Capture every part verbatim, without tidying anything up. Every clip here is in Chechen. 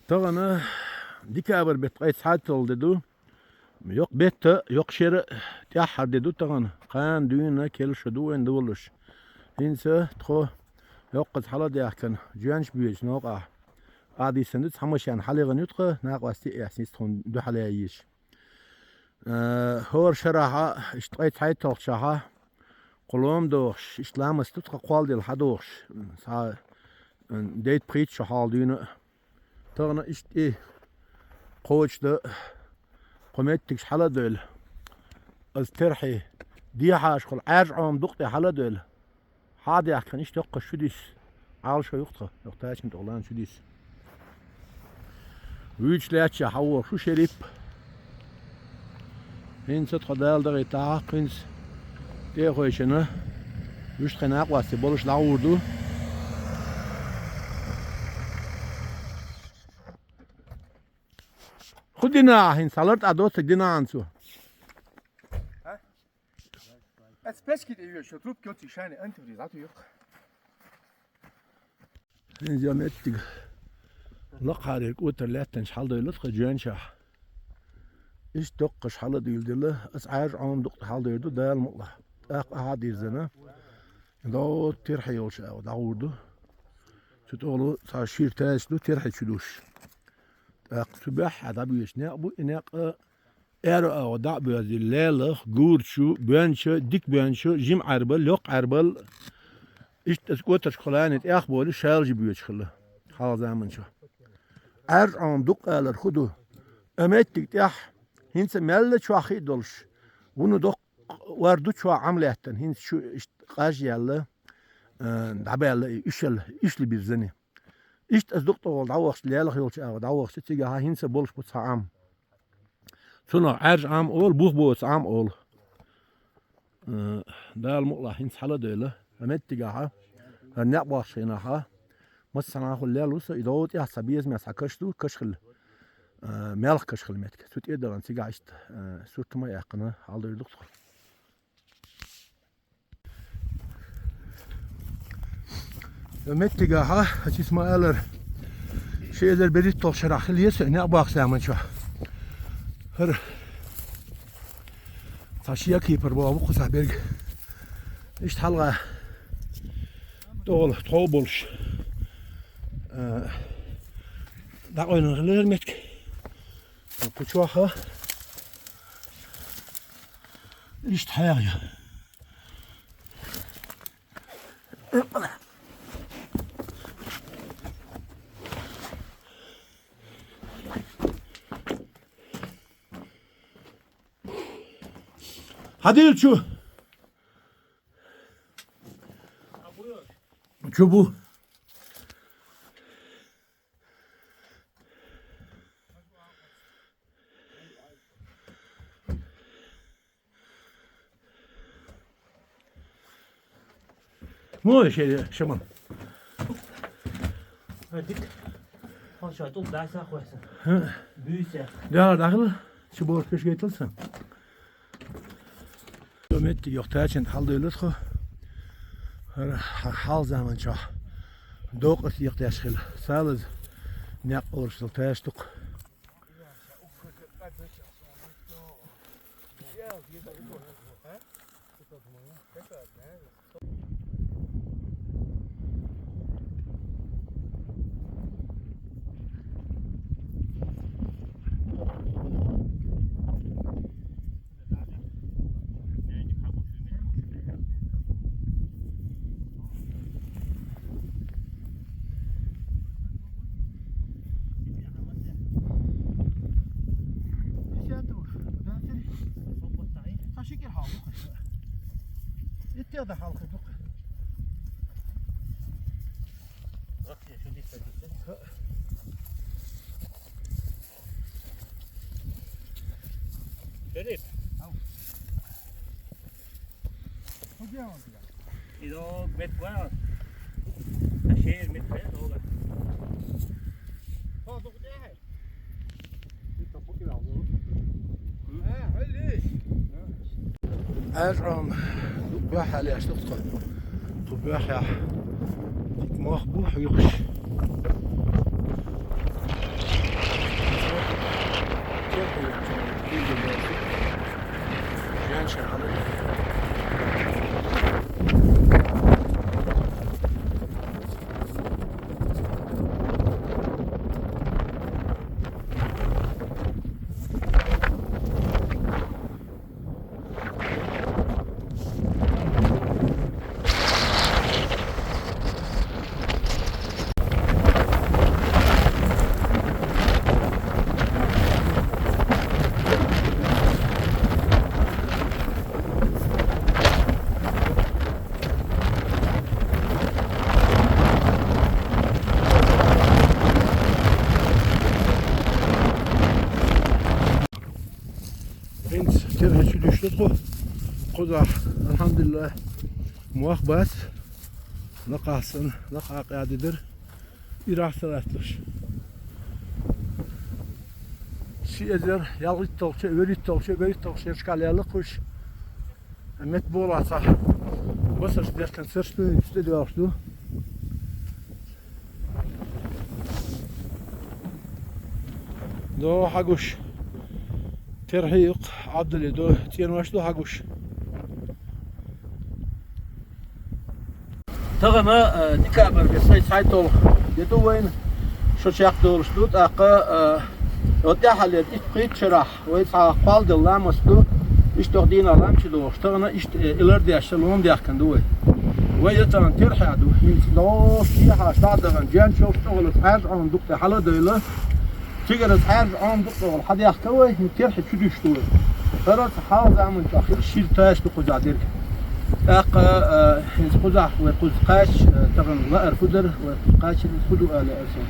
Тахана декабрь бетта ткъе цхьайтталгӀа де ду. Йоккха бетта, йоккха шера тӀаьххьара де ду тахана. Кхана, дуьйна керла шо ду вайна долалуш. ХӀинца тхо йоккхаза хьала а даьхкина, жоьнаш боьдучу новкъахь. Ӏадийсина ду, цхьа машен хьалаьхкина ю тхан, накъостий а эцна, тхуна дуьхьал яйийша. Э, хӀора шарахь, иштта ткъе цхьайтталгӀачохь, кху лома дохуш, иштта ламаст ду тхан кхолладелла хьадохуш, цхьа, э, дейтта-пхийтта шо хьалха дуьйна а. Тахана иштта и кхочушдан кху меттигаш хьала а девлла, аса терхье дехьашхула Ӏаьржа Ӏома дукъ тӀе хьала а девлла, хьа а даьхкина, иштта йоккхаза чудисса, Ӏалашо ю-кх тхан, йоккха тачанна тӀе лаьрна чудисса. Вуьйцуш лаьттачохь хьавогӀуш ву Шерип. ХӀинца тхо Дала дахийта, хӀинца тӀе а хевшина, уьш тхайн накъостий болуш дӀагӀур ду. ХӀун дина ахьа хӀинца? Хьалар тӀе доцург дина ахьа цо? А? Ас печки тӀе йоьшу, трубки оцу шайни антифриз Ӏатуьйху. ХӀинца меттиг лакхахьарера кӀотар лаьттанчу хьаладевлла тхан жоьнашахь. Иштта доккхаш хьала а дуьйладелла, аса Ӏаьржа Ӏома дукъ тӀе хьаладевр ду, Дала мукъалахь. ТӀаккха ахьа а дирзина, догӀу терхье йолчу агӀор дӀагӀур ду. Цу тӀехула цхьа шира тача ду, терхье чу дуьсуш. ТӀаккха цу баьххьара дӀабоьдуш некъ бу, и некъ а аьрру агӀор дӀа а боьзна, лелах, гурачу, боьнча, дика боьнча, жима Ӏаьрбал, йоккха Ӏаьрбал, иштта аса кӀотаршкахула тӀех болуш, шалжи боьдуш хилла хьалха заманчохь. Ӏаьржа Ӏома дукъ алар хӀун ду? А меттиг тӀехь хӀинца мелла чохь хи а долуш, вуно доккха ор ду чохь Ӏам лаьттана, хӀинца чу иштта къаж яьлла, а, дӀабаьлла и уьшалла, уьшалла бирзина. Иштта аса дукъ тӀехула дӀавахча, лелах йолчу агӀор дӀавахча, цигахь хӀинца болуш бу цхьа Ӏам. Цунах Ӏаьржа Ӏам олу, бух боцу Ӏам олу. Э, Дала мукъалахь хӀинца хьала а девлла, хӀара меттигахь, хӀара некъ бохчу хенахь, массанхьа хуьлу лелла ву со, и догӀу тӀехь цхьа безаме цхьа каш ду, каш хилла, э, мелха каш хилла меттиг. Цу тӀе а дахана цигахь иштта, э, сурт ма яьккхина, хьаладевр ду-кх тхо. Меттигахь, ас ма аллара, ши эзар берхӀитталгӀачу шарахь хилла еза со некъ бохчу заманчохь. ХӀара цхьа шен кепара боху кхузахь берг. Иштта хьалха тӀехула тхов болуш, а, дӀакъевлина хилла хӀара меттиг. Кху чохь иштта хьагӀ ю. Хьадийла чу. Чу бу. Мой шеде шаман. Дик. Хьо шо тул дайса хойса. Буьйса. Да, дахла. Чу бор пеш гайталса. Меттиг йоккха тачанна хьаладевлла тхо. ХӀара хьалха заманчохь докъа сехьа деш хилла. Салаза некъ олуш долу тача ду-кх. Шериф. Ау. Хо де он туда? Идо мет гуа. Та шер мет гуа, дога. Хо, дога де. Ӏаьржа Ӏома дукха боьххьа леш ду тхо. Кху боьххьехь дика мох бу хьоькхуш. ТӀехьа чу дуьйш ду тхо. Кхузахь, алхьамдулиллахӀ, мох бац. Лакхахь санна, лакхахь къаьди дара. Ирахь ца латталаш. Ши эзар ялхитталгӀачу, вуьрхӀитталгӀачу, берхӀитталгӀачу шерашкахь лелла кхуьш. Метта болахь цхьа басарш дехкина сарш ду, хӀинца тӀедоьлхуш ду. До хьагуш. Терхье ю-кх, Ӏабдулла ду, цӀенош ду хьагуш. Тахана, э, декабрь бесса цхьайтталгӀа де ду вайна, шо чекхдолуш ду, тӀаккха, э, оцу тӀаьххьара итт-пхийтта шарахь вай цхьа кхолладелла ламаст ду, иштта дийнахь лам чу дохуш, тахана иштта, э, и лардеш лома дехкина ду вай. Вай я тахана терхьехь ду, хӀинца догӀуш, дехьа, дӀа а дахана, жен чов чӀогӀалаш Ӏаьржа Ӏоман дукха тӀе хьала а дойла, цигара цхьаьржа Ӏоман дукха тӀе хьадехка вай, хӀинца терхье чу дуьйш ду вай. ХӀара цхьа хьалха заманчохь хилла шира таш ду кхузахь дерг. ТӀаккха, э, хӀинца кхузахь вай кхуза кхаьчча, э, тахана лаар хӀу дара, вай кхуза кхаьчча хӀу ду ала аса.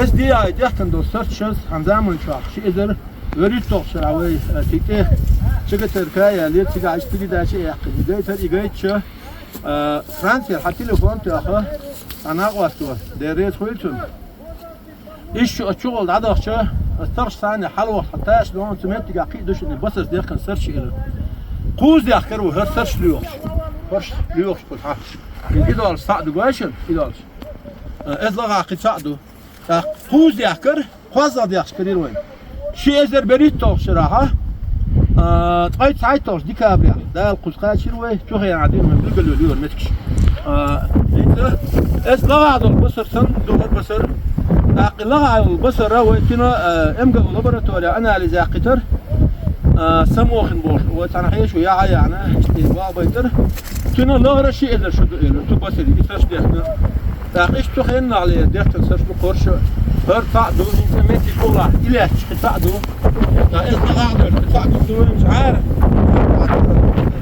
Ас дийхьа дехкина долу сарчаш, хьан заманчохь ши эзар вуьрхӀитталгӀачу шарахь вай, э, цига тӀе чекатарка а яьллера, цигахь иштта передача а яьккхина. И гайтара, и гайтча, э, Францера хьан телефон тоьхна, цхьа накъосто, Дела реза хуьлда цунна. Иштта оцу чугӀала дӀадахча, ас тарш санна хьалавахча, хьан таш дохьуна цу меттигахь кхин а ду шуна басарш дехкина сарчаш элира. Кхуза дехкара ву хӀара сарчаш лоьхуш. ХӀорш лоьхуш кхуза хьаьжча. И долуш цхьаъ ду гой шуна, и долуш. Э, иза лахахь кхин цхьаъ ду. ТӀаккха кхуза дехкара, кхозлагӀа дехкаш карийра вайна. Ши эзар берхӀитталгӀачу шарахь, а, ткъе цхьайтталгӀачу декабрехь Дала кхуза кхачийра вай, цу хенахь дина вайн билгало лоьру меттигаш. А, хӀинца аса лахахь долу басар санна ду хӀара басар. ТӀаккха лахахь йолу басара вай цуьнан, а, МГУ лаборатория анализ яьккхийтира, а, самохин бохуш, вай цхьана хьеша яхьа яхьана, иштта бахьа байтира. Цуьнан лахара ши эзар шо ду элира, цу басаре, и сарчаш дехкина. ТӀаккха иштта цу хенахь ле дехкина сарчаш ду кхорша. ХӀара цхьаъ ду, хӀинца меттиг гулахь, и лаьтташ кхин цхьаъ ду. ТӀаккха иза дагахь а доьжна, кхин цхьаъ ду дуьйна, хӀара.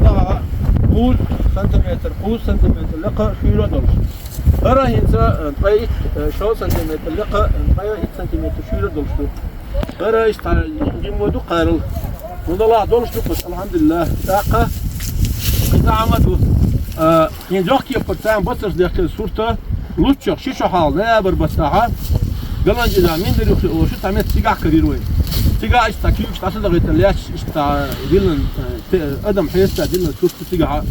Дагахь кхуза сантиметр, кхуза сантиметр лекха шуьйра а долуш. ХӀара хӀинца, э, ткъе итт, э, шо сантиметр лекха, э, ткъе итт сантиметр шуьйра а долуш ду. ХӀара иштта гимма ду кхарал. ХӀунда лахь долуш ду кхуш, алхьамдулиллахӀ. ТӀаккха кхин цхьа хӀума ду. А, хӀинца йоккхачу кепара царна басарш дехкина сурт луччахь ши шо хьалха, ноябрь баттахь, Галанчижан Миндар юххе олуш цхьа метта цигахь карийра вай. Цигахь иштта цхьа куьйгаш дӀасадахийтина лаьтташ, иштта диллина, э, те-, адам хьеста диллина сурт ду цигахь.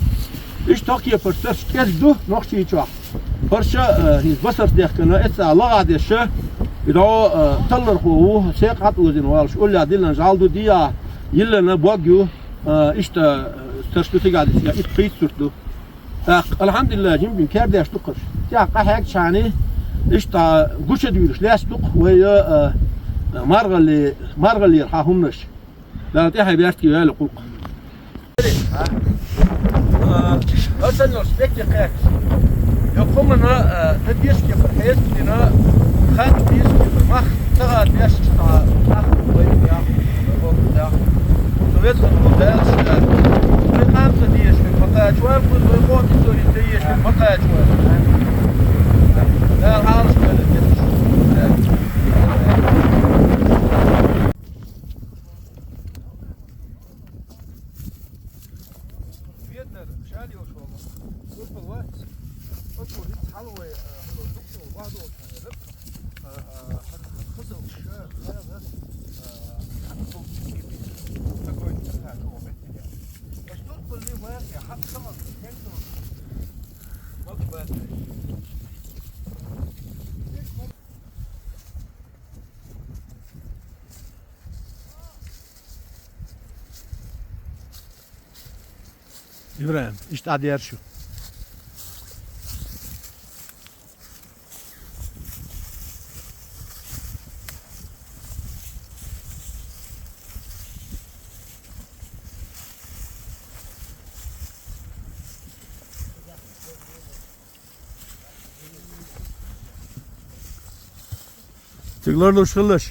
Иштта йоккхачу кепара сарчаш кӀезиг ду Нохчийчохь. ХӀорш, э, хӀинца басарш дехкина, эццахь лахахь деш, и дӀо, э, таллархо ву, секъа хьатӀаозийна волуш, уллехь диллина жӀаьла ду, дехьа йиллина бог ю, э, иштта, э, сарчаш ду цигахь дисина, итт-пхийтта сурт ду. ТӀаккха, алхьамдулиллахӀ, жимма-жимма кердеш ду кхуш. ТӀаккха къахьегча хьани, иштта гуча дуьйлуш лаьтташ ду кху вай, э, маргӀалли-, маргӀаллера хьан хӀуманаш. Дала тӀаьхье беркате йойла кхулкх. А, аса нос бетте кхаьчча. Йо, кхумана, а, на дешке пр-, хьеста дина, хатта дешке пр-, мах, тагӀа дешча, а, ах, вай, я, ох, я. Советского государства. Вай хамса дешке, пока чувак, вай хобби, то есть дешке, пока чувак. Да, алш, да, да. Веднер, шал йолуш волу. Сурпал вац. Оцу хӀинца хьалавай, э, хьалавай дукха вахдолчу хьаьрап. Э, э, хазал ша, хазал, э, хьан хӀу кипи. Такой, такой, такой. Аш турпал ли вац, я хьан саман, кем тон. Мак бац. ИбрахӀим, иштта Ӏадъяр шу. Цига ларлуш хилалаш.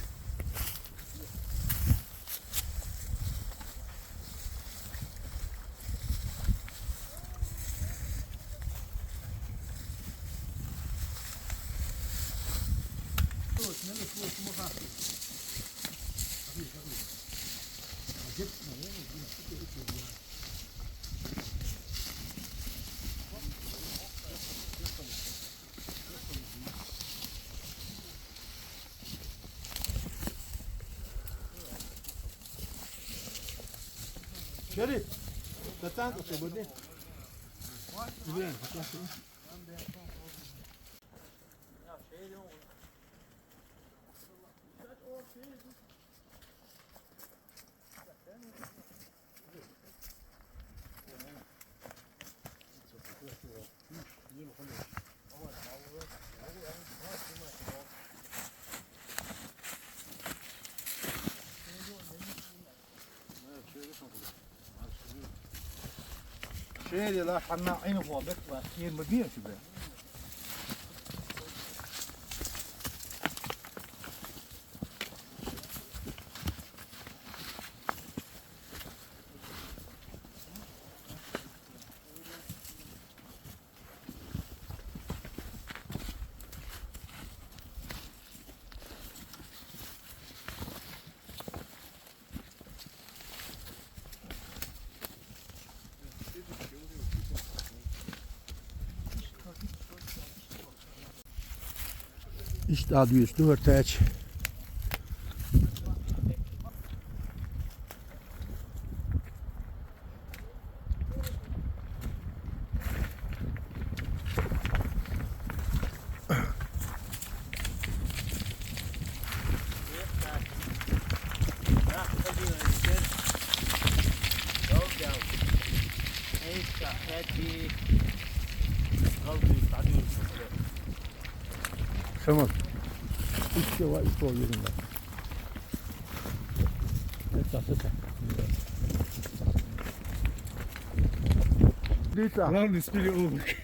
Шериф, да там что, блин, شيل يا لا حنا عين فوق بيطلع كثير مبين شو بيه. Иштта дӀа дуьйцу ду хӀара тача. Tamam. Üç yava üç ol yerinde. Sesa, sesa. Dita. Главное, спели овощ.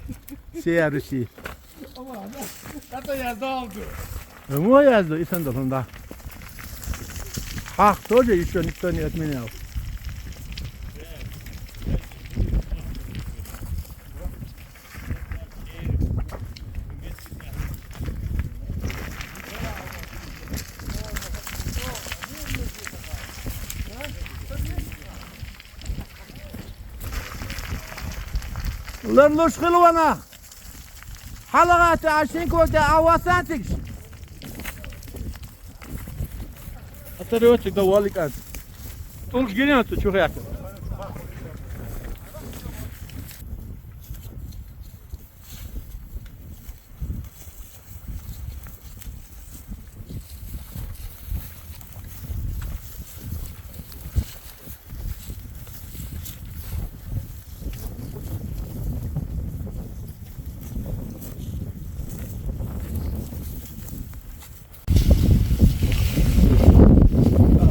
Сея Руси. Ama, hatta yazda oldu. Ему язду, и сандалында. Хах тоже еще никто не отменял. Ларлуш хилвана. ХьалагӀатта Ӏа шин коте Ӏа васан цигаш. Ата рёцик да валик ан. ТӀулг гинен цу чу хӀяка.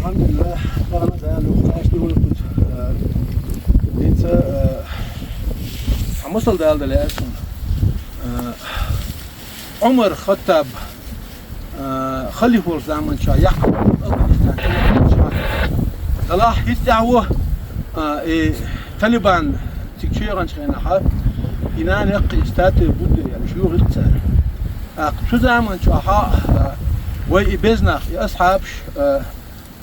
الحمد لله، أنا قاعد أشتغل كنت. أنت حمصل ده هذا لازم. عمر خطاب Э, халифа волчу заманчохь Якъуб ал-Афганистан чу. Далахь хӀинца тӀаьхьо, э, и Талибан цига чу яханчу хенахь, и нана яккхий статуя Будда яьлла, шу юха хӀинца цара. ТӀаккха цу заманчохь, э, вай и беза нах, и асхьабаш, э,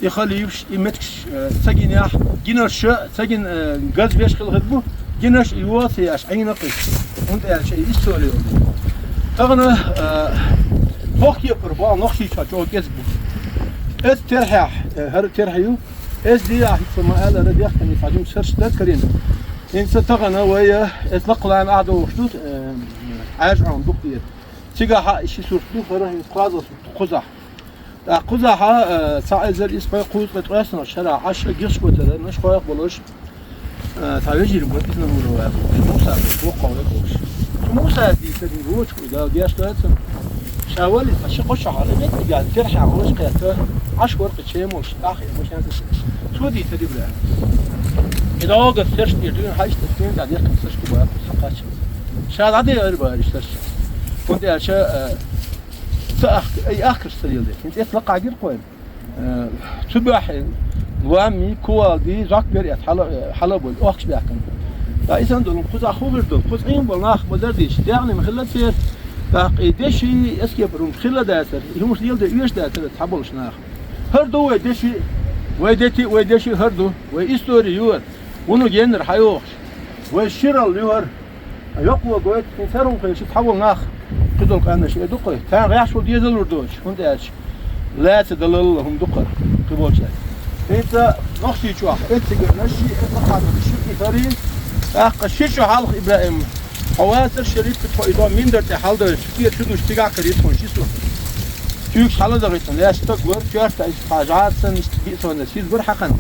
и халифаш, и меттигаш, э, ца гинехь, гинарш а, ца гина, э, газа веш хила хир бу, гинарш а йоцу еш, Ӏийна кхуьйту. ХӀунда аьлча и истори ю. Тахана, э, хӀокху кепара боху нохчийчохь чӀогӀа кӀезиг бу. Эцу терхьехь, э, хӀара терхье ю, эцу дийнахь хӀинца ма-аллара дехкина цхьа жима сурт дара карийна. ХӀинца тахана вай, э, эцу лакхаллина ахь дохуш ду, э, Ӏаьржа Ӏамо дукха дера. Цигахь а и ши сурт ду, хӀара хӀинца кхозлагӀа сурт ду кхузахь. ТӀаккха кхузахь, э, цхьа эзар исс бӀе кхузткъе ткъайоьсналгӀачу шарахь Ӏаш гихсаш гуттар а, наш хьоьху болуш, э, цхьа вежарий бара, иза нагура ваьлла. Муса бен, боккха вай болуш. Цу Мусас дийцира, вочу кху Дала деш дац. Ша валли, цхьа ши-кхо шо хьалха меттиг яьлла, терхьехь гӀуллакх кхетта, Ӏаш вара кхин чемалш, ахь и машен тӀе. Цо дийцира бара. И догӀа сурт тӀера дуьйна хьаьжча, стенга дӀадехкина сурт ду бара, кхаччалц. Ша дӀадеара бара и сурт. ХӀунда аьлча, э, Ца ахка, ай ахкаш ца леладе. ХӀинца эцу лакхахь гира кхойна. Э, цу баьхьина, лоамми, кувалди, зӀок бер эцу хьала, э, хьала а болу, охкуш баьхкина. Ткъа и санна долу, кхузахь хӀун хир долу, кхуза Ӏийна болу нах ма дара дийша, дегӀна ма хилла церан. ТӀаккха и деши, эскепара хӀумаш хилла дацара, и хӀумаш леладе оьшуш дацара цхьаболуш нах. ХӀара ду вай деши, Вай дети, вай деши хӀара ду, вай истори юхӀара, вуно геннара хьайохуш, вай ширал юхӀара. Йоккхо гойту, хӀинца хӀара хӀума хилча, цхьавола нах, кхидолу къаьмнаш э ду кхуьй. Царна гӀехьаш волу дезалур доцуш, хӀунда аьлча лаьца далалла хӀума ду кхара, кхиболчаьрга. ХӀинца Нохчийчохь эццигара ши, эццахьа ши и хӀара, тӀаккха ши чу хьалха, ИбрахӀим, хьо вацара шериф, тхо и догӀу миндар тӀе хьаладевлча, кхера чу душ цигахь карийта хьуна ши су. Туьйгаш хьаладахийтина, лаьцна стаг вара, коьрта иштта хьажа Ӏа, сан иштта биъ сонда сиз бара хьакхана.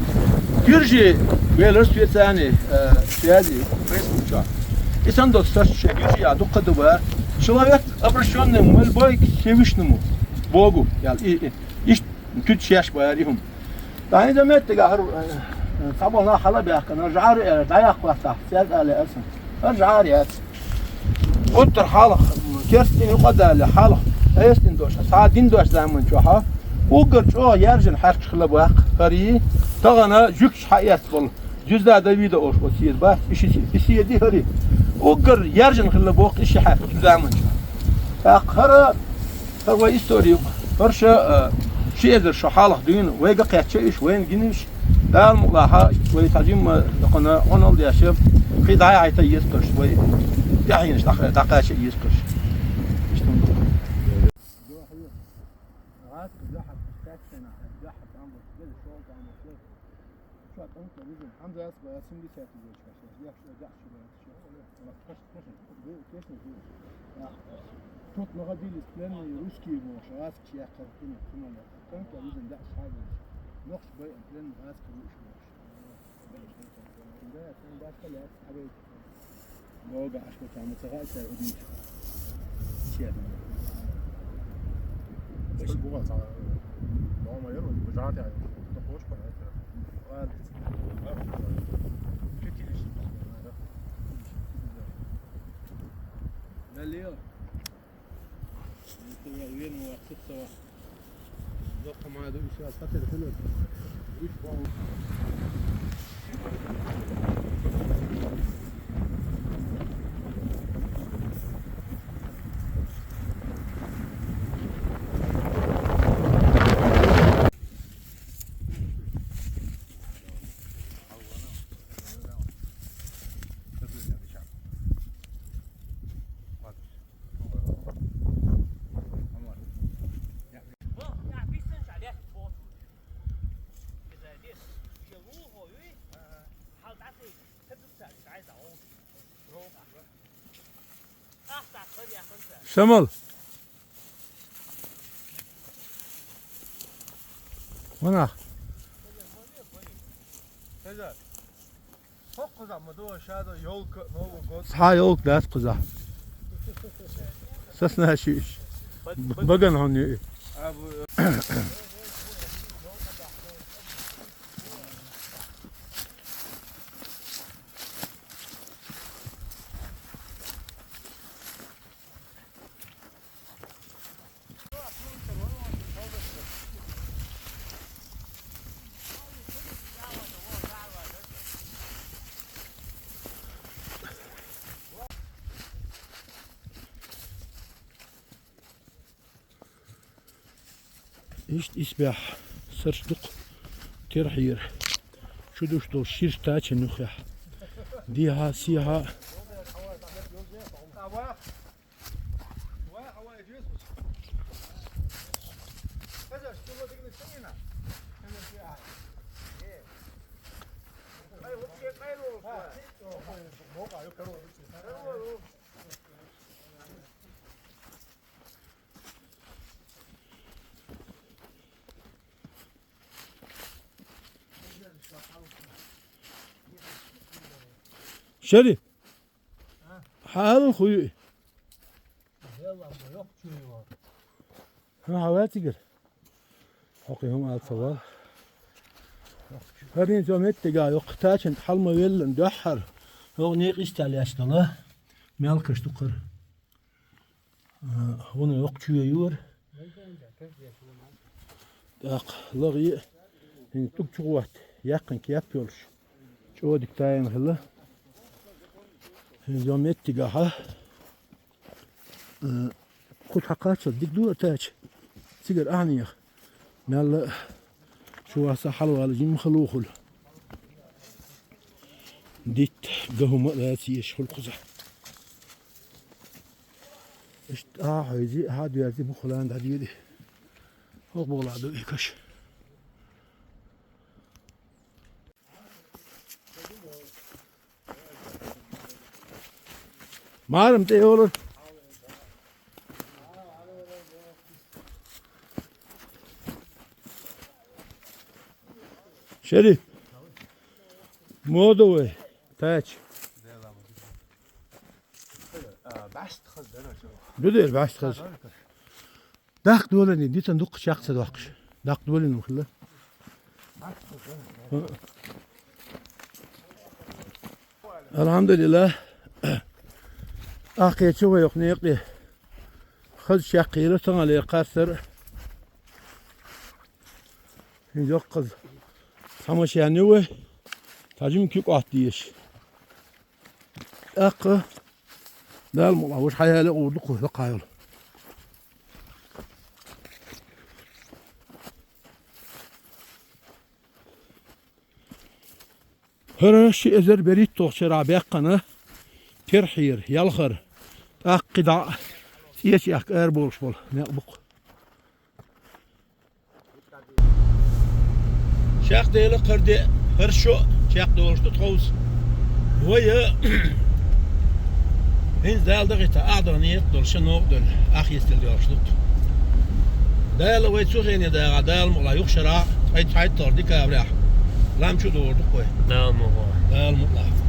Гуьржи велар соьцани, э, связи, Facebook чохь. И сан доцу саша шен гуьржи а дуккха ду бара. Человек, обращённый мольбой к Всевышнему Богу, ял и, и, иштта туьту шеш бара и хӀума. ТӀаьхьа иза меттигахь хӀара, э, э, цхьаболу нах хьала а баьхкина, жӀара а, дӀаяккха вац ахь, цаьрга а лаьара сан. ХӀара жӀара яц. Оттара хьалха, керстийн юкъа а далале, хьалха, эстин дош, цхьа дин дош заман чохь, уггар чӀогӀа яьржина хьаькхаш хилла баккха, хӀара и, тахана жуьгташ хьаэцна болу, Жузда Давида олуш оцу седа бац, и ши се-, и седи хӀара и. Уггар яьржина хилла боху и ши хьаькхаш заман чохь. ТӀаккха хӀара ХӀара вай истори ю. ХӀорш, а, ши эзар шо хьалха дуьйна, вайга кхаьчча уьш, вайна гина уьш. Дала мукъалахь, вай цхьа жимма дакъана Ӏуналла деш, кхин дӀа а хьайта еза кхарш, вай тӀаьхьенаш дӀа-, дӀакхача еза кхарш. Иштта хӀума ду. Тут находились пленные русские, бохуш, гӀазкхаша яьккхира кхуьнан, кхуьнан яьккхира. Тенка визина даьӀаш хьабелча, нохчий байъина пленный гӀазкхий бу уьш, бохуш. Да, тен баьхкалаьцна хьабайта. Бога Ӏаш бу цхьа ма ца хаьа цара хӀун дийца. Чет. Бу ца, бу ма яра, бу жагӀа тӀехь, тӀаккха хӀуш бара. Ладно. Налево. Шамал. Ванах. Цхьа ёлка дац кхузахь. Сосна шиъ. Багана хьуна ю и. Иштта исбаьхьа сарш дукха терхьера. Чу душ долу ширш тача нуьххьехь. Дехьа, сехьа. Шари. Хьалан хуй. Хьан хьаваьцигар? Хьокхи хӀума алцавал. ХӀарин цо меттига йоккха тачанта хьалма веллан дуьххьара. ХӀокху некъ истал яц дала. Мелкаш дукхара. Вуна йоккха чоь юра. ТӀаккха лагъе, хӀинца тӀуг чу гӀотта, яьккхина кеп йолуш. ЧӀодик тайна хилла. ХӀинца йо меттигахьа. Кху хьакхаччалц дика ду а тача. Цигара ахьанеха. Мелла а Чуваса хьалвала жимма халухул. Дитт гахума лаца еш хул кхуза. Иштта хьайзи, хьадверзи, бухулан дадиди. Хок бола ду икаш. Марам тӀе йолур. Шериф. Мода вай. Тач. Ду дер баст хаз. Дакъ долани, дитан дукха чакх ца доккхуш. Дакъ долани хилла. Алхьамдулиллах. Ахкхечу вай оху некъе. Хаза чаккхийра тахана ле кхассар. Хин йоккхаза. Цхьа машен ю вай. Тажим куьк Ӏоттийша. ТӀаккха Дала мукъа вуш хьаяла гӀур ду кху хӀокхайолу. ХӀара ши эзар берхӀитталгӀачу шарахь баьккхина, Терхьера, Ялхара, тӀаккха кхидӀа а, ЦӀечу аьхка ара болуш болу некъ бу-кх. Чекхдела кхардеа, хӀара шо чекхдолуш ду тховса. Вай а, хӀинца Дала дахийтахь, ахьа даха некъ долуш, ша новкъа долу, ахь йистина доьлхуш ду-кх. Дала вай цу хене дагӀахь, Дала мукъалахь, юха шарахь, ткъе цхьайтталгӀа декабрехь, лам чу догӀур ду-кх вай. Дала мукъалахь. Дала мукъалахь.